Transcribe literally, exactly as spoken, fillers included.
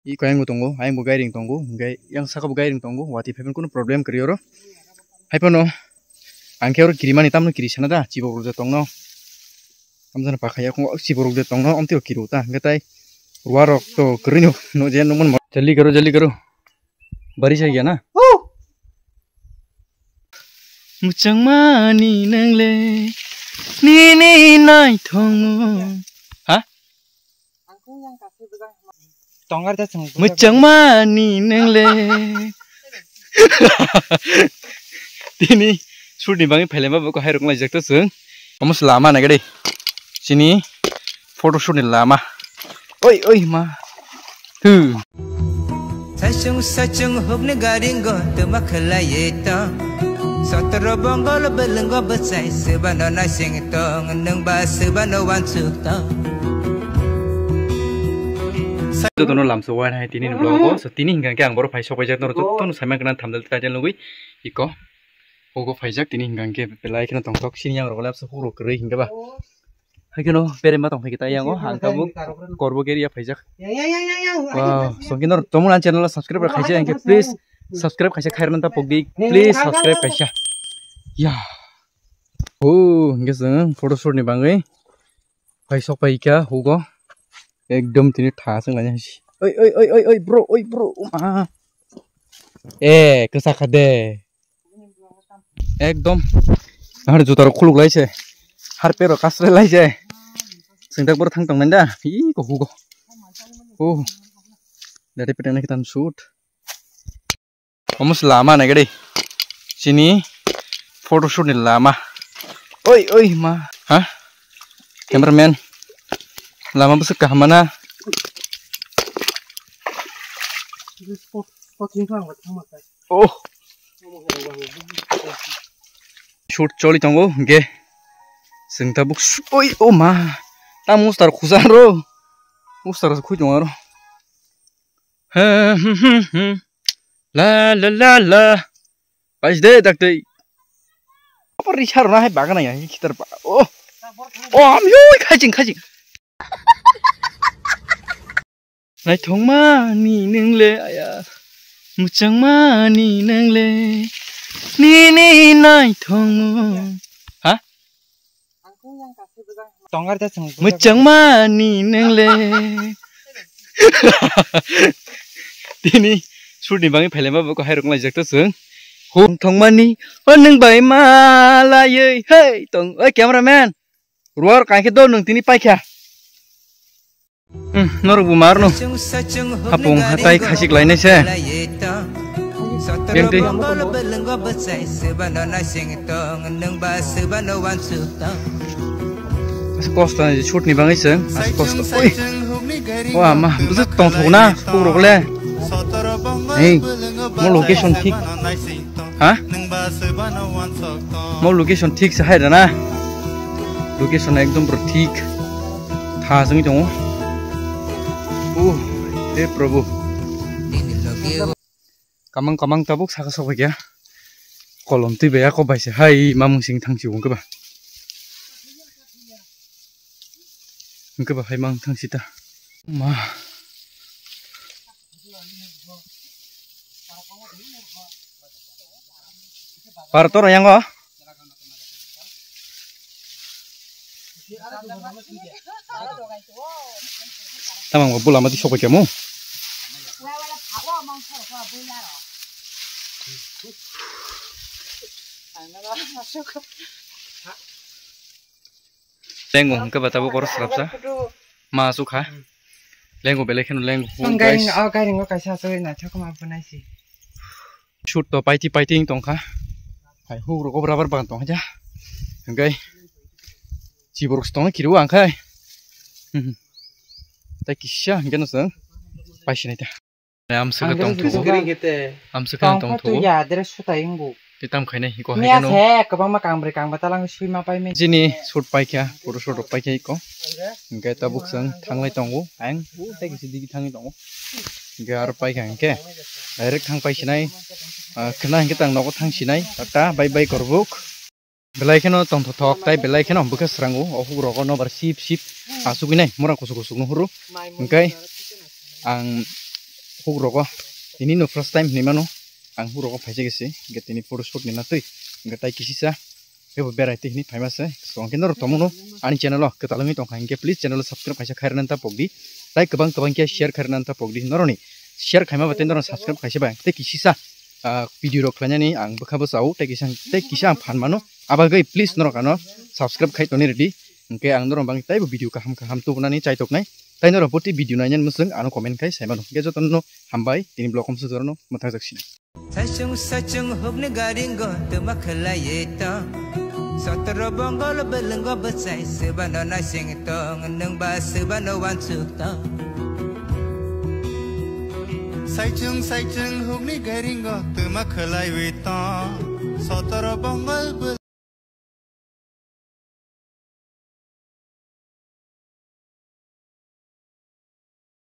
Iko ayang bo tongo, ayang bo gairing tongo, hingke yang saka bo gairing tongo, wati phaiphano kunu problem kwrwi oro. Haiphano ang khe oro kirimani tamno kiri sana da, chibo rok je tongno. Tamjani pakha yakung chibo rok je tongno, omtwi kiri ta, hingke tai rua rok to kwrwi no, no je no mon. Jaldi karo, jaldi karo. Bari sa gaya na? Muchangmani nangle, nini naithongo. Ha? Muchangmani nangle. Tini shoot ni bagwi phailema bo ko hairok laijak to chwng. Omo se lama naikhe de. Chini photo shoot ni lama. Oi, oi, ma. Thu. Sachung sachung hukni garingo tuma khwlaiye tong. Sotro bongol belungo bwchai sebano naising tong. Nwng ba sebano wansuk tong. Jotono lamso wai hai tini ni vlog o. So tini hingka khe ang boro phai sok paijak norok jotono saimang kana thumbnail title nugui iko. Ogo phaijak tini hingka khe belai kheno tongthok sini yang rok lapso huro kwrwi hingke ba. Haikeno berema tong phaikhe ta yango ang tabuk korbo geriya phaijak. Wow, songkhe norok tomung ani channel o subscribe rok khaisa hingke please subscribe khaisa khairokno ta pokdi, please subscribe khaisa. Ya. Oh, hingke chwng photo shoot ni bagwi phai sok phaikha hugo. Ekdom tini tha chwng laina hai. Oi, oi, oi, oi, oi, bro, oi, bro. Uma. Eh, kwsa kha de. Ekdom. Nahar juta rok khuluk lai se. Har pero kasre lai se. Sengdak bor thang tong nanda. Ih, ko hugo. Oh. Dari petang nak kita shoot. Omo se lama naikhe de. Chini photo shoot ni lama. Oi, oi, ma. Ha? Cameraman. Lama bwswk kaham mana? Oh. Shoot choli tongo, ge. Sengta buk su-, oi, oh, ma. Tam mustar khusa ro. Mustar khui tongo ro. He, hmm, hmm, hmm. La, la, la, la. Pais de, dak tei. Apa risa rona hai bagana ya, hitar ba. Oh. Oh, am yoi, khajing, khajing. Naithongmani nwngle, aya. Muchangmani nwngle. Nini naithongo. Ha? Muchangmani nwngle. Tini shoot ni bagwi phailema bo ko hai rok laijak to chwng. Hum thongmani o nwng bai ma laywi. Hey, tong, oi cameraman. Ruar kankhe do nwng tini paikha. Hmm, norok bo marno. Hapung hatai khasik lainai se. Yang tei. Asa kosto ni shoot ni bagwi se. Asa kosto. Oi. O ama, bwswk tongthok na, suk rok le. Hey, mo location thik. Ha? Mo location thik se hai rana. Location ekdom pura thik. Tha simi tongo. Uh, he Prabhu. Kamang kamang tabuk saka sok kya. Kolom twi bai ako bai se hai mamung sing thang si wng keba. Wng keba hai mang thang si ta. Ma. Par tor yang o. Tamang bo bula mati sok kya mo. Lengo hwnkhe ba tabuk oro swrapsa. Ma aswk kha. Lengo belai kheno lengo. Ang guys. Gairing, oh, gairing o kaisa aswk naithok ma bunai si. Shoot to paiti paiti wng tongkha. Hai huk rok rubber bagan tongkha ja. Hwnkhe chiborok se tongna kiriwo ang khai. Hmm. Tai kisa hwnkhe no chwng paisinai ta. Amswkhe tongthugo. Amswkhe tongthugo. Ya, dress sutai wngbo. Tei tam khainai hiko hai gano. Miya se kwbangma kangbrwi kangba talang swima paimani. Jini shoot paikha, photo shoot rok paikha iko. Hwnkhe tabuk chwng thanglai tongo. Ang tei kisi digi thangwi tongo. Hwnkhe aro paikha hwnkhe direct thang paisinai. Ah, khwna hwnkhe tang nogo thangsinai. Tata bye bye korbuk. Belai kheno tongthothok tai belai kheno bwkha srango o hugrogo nobar sip sip asugwi nai mora kusuk kusuk no huru. Hwnkhe ang Hugrogo tini no first time hinwi mano, ang hugrogo phaisa gese, hwnkhe tini photoshoot ni natwi, hwnkhe tai kisisa, kebo berai twi hinwi phaima se. So, hwnkhe norok tongmano ani channel o kwtal wngwi tongkha, hwnkhe please channel o subscribe kaisa khairana ta pokdi, tai kwbang kwbang khe share khairana ta pokdi, noroni share khaima bai tei norok subscribe kaisa bai tei kisisa, ah, video rok khlainani ang bwkha bwsao tei kisa, tei kisa ang phan mano, abagwi please norok ano subscribe khai toni ready, hwnkhe ang norok bangwi taibo video kaham kaham tubunani chaitoknai. Tai norok boti video nainani mwswng ano comment khai sai mano. Hwnkhe jotono hambai, tini vlog hamsajorano mwthangjaksino. Saichung saichung hukni garingo tuma khwlaiwi tong. Sotoro bongol bwlwngo bwchai swbano naising tong, nwngba swbano wansuk tong. Saichung saichung hukni garingo tuma khwlaiwi tong. Sotoro bongol